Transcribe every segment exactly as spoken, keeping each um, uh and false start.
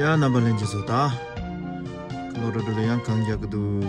ཡང་རྣམ་པ་ལྷན་རྒྱས་ཚོ་ད། ཁ་ལོ་ར་འགྲོ་ལ་ཡང་གང་རྒྱག་གི་འདུག་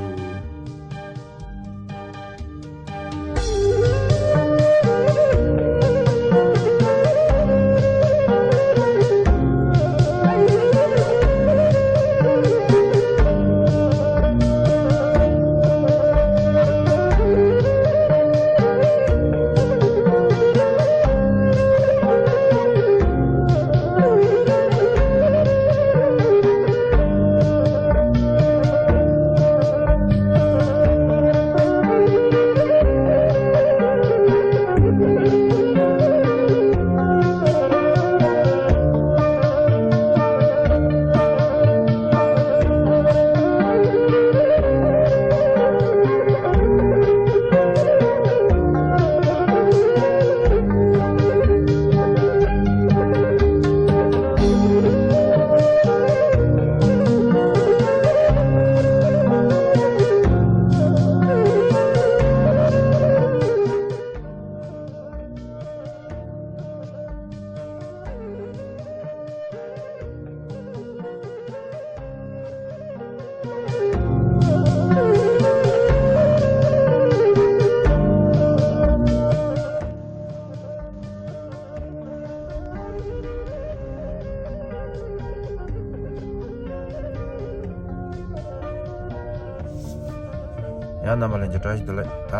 ཡང་རྣམ་པ་ལྷན་རྒྱས་བཀྲ་ཤིས་བདེ་ལེགས། ད་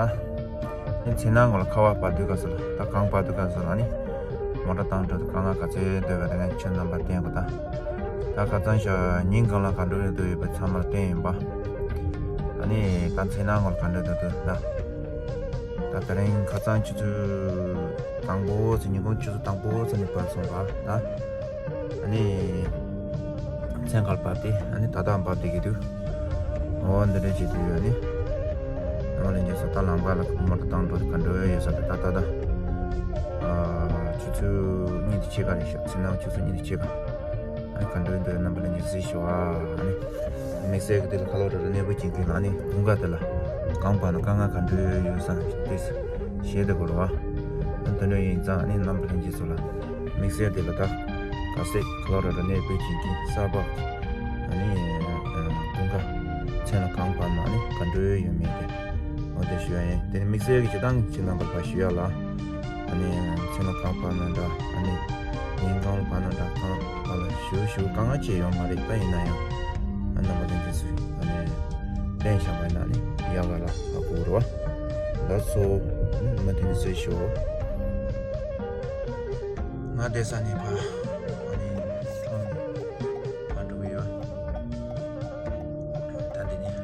ནི་མཚན་ནང་ངོ་ལ་ཁ་བ་བབས་དུས་སྐབས་སུ་ལ་ད་གངས་བབས་དུས་སྐབས་སུ་ལ་ནི་མོ་ཊ་བཏང་འགྲོ་དུས་དཀའ་ངལ་ག་ཚོད་འདུག་པ་དེ་ངས་ཁྱོད་རྣམ་པར་བསྟན་དགོས། ད་ད་ཁ་སང་ཞག་ཉིན་གང་ལ་ག་འགྲོ་ཡོད་དུ་ཡོད་པའི་ཚང་མར་བསྟན་ཡིན་པ། ཨ་ནི་ད་མཚན་ནང་ངོ་ལ་ག་འགྲོ་འདུག་འདུག་ད། ད་དེ་རིང་ཁ་སང་ཆུ་ཚོད་དང་པོ་ཚོ་ཉིན་གུང་ཆུ་ཚོད་དང་པོ་ཚོ་ནས་བབས་སོང་བ་ད། ཨ་ནི། མཚན་གང་བབས་ཏེ་ཨ་ནི་ད་ལྟ་བབས་བསྡད་ཀྱི་འདུག་འོ་འདི་འདྲ་བྱེད་དུས་ཨ་ནི། ཨ་མ་ལན་ཅན་ས་ད་ལམ་ཁ་ལ་མོ་ཊ་བཏང་འགྲོ་ག་འགྲོ་ཡོད་ས་རེད། ད་ད་ད། ཨ་ཆུ་ཚོད་གཉིས་དེ་ཕྱེད་ཀ་རེད་ཤག་མཚན་ནང་ཆུ་ཚོད་གཉིས་དེ་ཕྱེད་ཀ་ཨ་ནི་ག་འགྲོ་ཡོད་འདུག་རྣམ་པ་ལན་ཅན་གཟིགས་ཤོག་ཨ་ནི། དམིགས་བསལ་གྱི་དེ་ལ་ཁ་ལོ་རེ་རེ་གནས་སྤོས་བྱེད་མཁན་ལ་ཨ་ནི་དགུན་ཁ་དེ་ལ་གངས་བབས་ན་དཀའ་ངལ་ག་འདྲ་ཡོད་ས་དེ་གཞས་དེ་གོ་ར་བ། ཨ་དེ་འདྲ་ཡིན་ཙང་ཨ་ནི་རྣམ་པ་ལྷན་རྒྱས་ཚོ་ལ་དམིགས་བསལ་དེ་ལ་ད་ག་ཚོད་ཁ་ལོ་རེ་རེ་གནས་སྤོས་བྱེད་མཁན་གསར་པ་ཨ་ནི་དགུན་ཁ་མཚན་ལ་གངས་བབས་ན་ཨ་ནི་ག་འདྲ་ཡོད་མེད་དེ་འོ་དེ་ཞུ་ཡ་ཡིན། དེ་ནི་དམིགས་བསལ་གྱི་བྱེད་སྟངས་ཀྱི་རྣམ་པར་ཕར་ཞུ་ཡ་ལ། ཨ་ནི་མཚན་ལ་གངས་བབས་ན་འདྲ་ཨ་ནི་ཉིན་གང་ལ་བབས་ན་འདྲ་གངས་བབས་ལ་ཞུ་ཞུ་དཀའ་ངལ་ཅི་ཡོད་མ་རེད། ད་ཡིན་ན་ཡང་ཨ་རྣམ་པ་ལྷན་རྒྱས་ཚོས་ཨ་ནི་བསྟན་བཞག་པ་ཡིན་ན་ཨ་ནི་ཡག་ག་ལ་ཧ་གོ་རོ། ལགས་སོ། ཨ་ནི་མུ་མཐུད་ནས་གཟིགས་ཤོག་ང་བསྡད་ས་ནས་ཕར་ཨ་ནི་ཁྲོམ་ནས་ཕར་འགྲོ་གི་ཡོད། ད་འདི་ནས།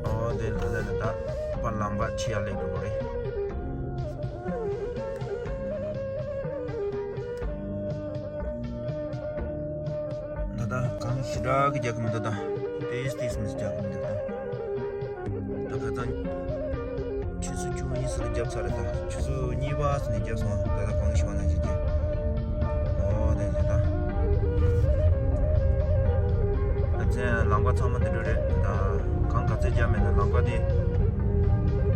ཨོ་དེ་ལ་ལ་ལ་ད་པར་ལམ་ཁ་ཕྱེ་ཡ་སླེབས་འགྲོ་གི་རེད། ད་ད་གངས་ཞེ་དྲག་གི་རྒྱག་གི་མི་འདུག་ད་ཏིས་ཏིས་མི་རྒྱག་གི་མི་འདུག་ད། ད་ཁ་སང་ཆུ་ཚོད་བཅུ་གཉིས་ཙམ་ལ་བརྒྱབ་ཚར་རེད། ད་ཆུ་ཚོད་གཉིས་པ་ཙམ་ནས་བརྒྱབ་སོང་། ད་ལྟ་གངས་ཤུགས་ནང་བཞིན་གྱི། ཨོ་དེ་བཞིན་ད། ད་ཚན་ལམ་ཁ་ཚང་མ་དེ་འདྲ་རེད། ད་གངས་ག་ཚད་བརྒྱབ་མེད་ན་ལམ་ཁ་དེ།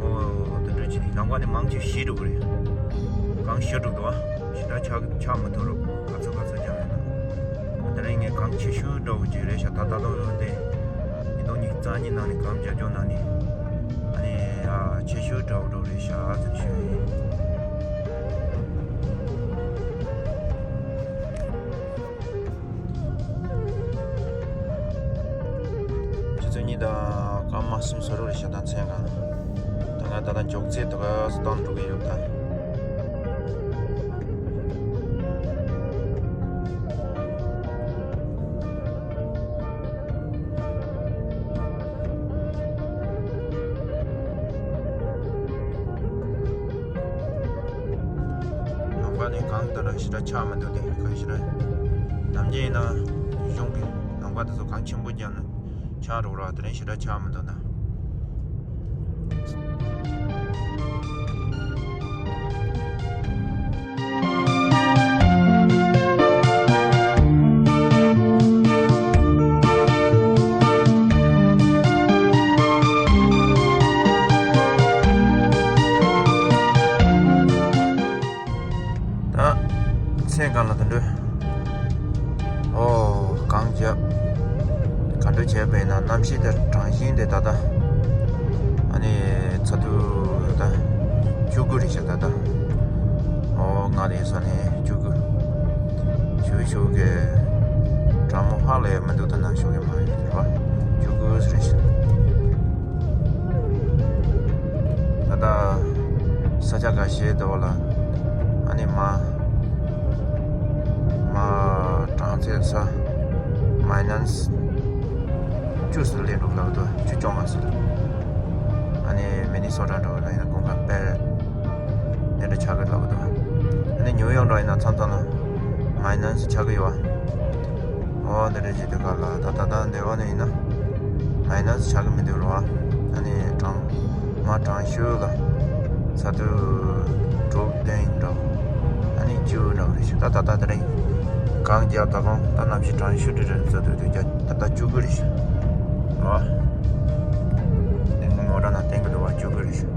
ཨོ་དེ་འདྲ་བྱས་ནས་ལམ་ཁ་དེ་མང་ཆེ་ཞིག་འགྲོ་གི་རེད། གངས་ཞིག་འགྲོ་འདུག་བ། ཞེ་དྲག་ཆག་ཆག་མི་ཐུབ་རོགས། ག་ཚོད་ག་ཚོད་བརྒྱབ་མེད་ན། དེ་རིང་ངས་གངས་ཆེ་ཤོས་འདྲ་བོ་ཅིག་རེད་ཤག་ད་ད་ལོ་དེ་ཉིས་སྟོང་ཉི་ཤུ་རྩ་གཉིས་ནང་ནས་གངས་རྒྱབ་ལྗོངས་ནང་ནས་ཨ་ནི་ཡ་ཆེ་ཤོས་འདྲ་བོ་འདྲ་བོ་རེད་ཤག་ཟེར་ཞུ་ཡ་ཡིན། ཆུ་ཚོད་གཉིས་དང་སྐར་མ་སུམ་ཅུ་སོ་དྲུག་རེད་ཤག་ད་མཚན་གང་ད་ང་ད་ལྟ་མགྱོགས་ཚད་དུ་ག་སུ་བཏང་འགྲོ་གི་ཡོད་ད། ལམ་ཁ་ནས་གངས་ལྟར་ཞེ་དྲག་ཆག་མི་འདུག་སྟེ། གངས་ཞེ་དྲག་ནམ་རྒྱུན་ཡིན་ན་གཞུང་གི་ལམ་ཁ་དེ་ཚོ་གངས་ཆེན་པོ་བརྒྱབ་ནས་ཆག་འགྲོ་ར། དེ་རིང་ཞེ་དྲག་ཆག་མི་འདུག་ད། ད་མཚན་གང་ལ་དེ་འདྲ་ ཨོ། གངས་རྒྱབ། ག་འདྲ་བྱས་པ་ཡིན་ན་གནམ་གཤིས་དེ་གྲང་ཤིང་དེ་ད་ལྟ། ཨ་ནི་ཚ་དུ་ད་བཅུ་དགུ་རེད་ཤག་ད་ལྟ། ཨོ། ང་རེད་ས་ནས་བཅུ་དགུ། ཞུ་ཞུ་གི། གྲང་མོ་ཧ་ལས་མི་འདུག་ད་ནང་ཞུ་གི་མ་རེད་བ། བཅུ་དགུ་རེད་ཤག་ད་ལྟ་ས་ཆ་འགའ་ཤས་དེ་བ་ལ། ཨ་ནི་མ། མ་གྲང་ཚད་ས། མའི་ནས་བཅུ་ཙམ་སླེབས་འགྲོ་ལབ་འདུག་བཅུ་བཅོ་ལྔ་ཙམ། ཨ་ནི་མི་ནི་སོ་ཊ་འགྲོ་ལ་ཡིན་ན་དགུན་ཁ་དཔེ་དེ་འདྲ་ཆགས་ཀྱི་ལབ་འདུག་ཨ་ནི་ཉིའུ་ཡོག་འགྲོ་ཡིན་ན་མཚམས་མཚམས་ལ་མའི་ནས་ཆགས་ཀྱི་ཡོད། ཨོ། འདི་འདྲ་ཞིག་དུས་སྐབས་ལ་ད་ད་ལྟ་འདི་བ་ནས་ཡིན་ན་མའི་ནས་ཆགས་ཀྱི་མི་འདུག་རོ། ཨ་ནི་གྲང་། མ་གྲང་ཤོས་ལ་ཚ་དུ་དྲུག་བདུན་འདྲ། ཨ་ནི་བཅུ་འདྲ་རེད་ཤག་ད་ད་ད་དེ་རིང་གངས་རྒྱབ་ད་གང་ད་གནམ་གཤིས་གྲང་ཤོས་དེ་རེད། ཚ་དུ་དུ་རྒྱ་ད་ད་བཅུ་དགུ་རེད་ཤག་ཨོ། དེ་ངོ་མོ་འདྲ་ན་བསྟན་གྱི་འདུག་བ། བཅུ་དགུ་རེད་ཤག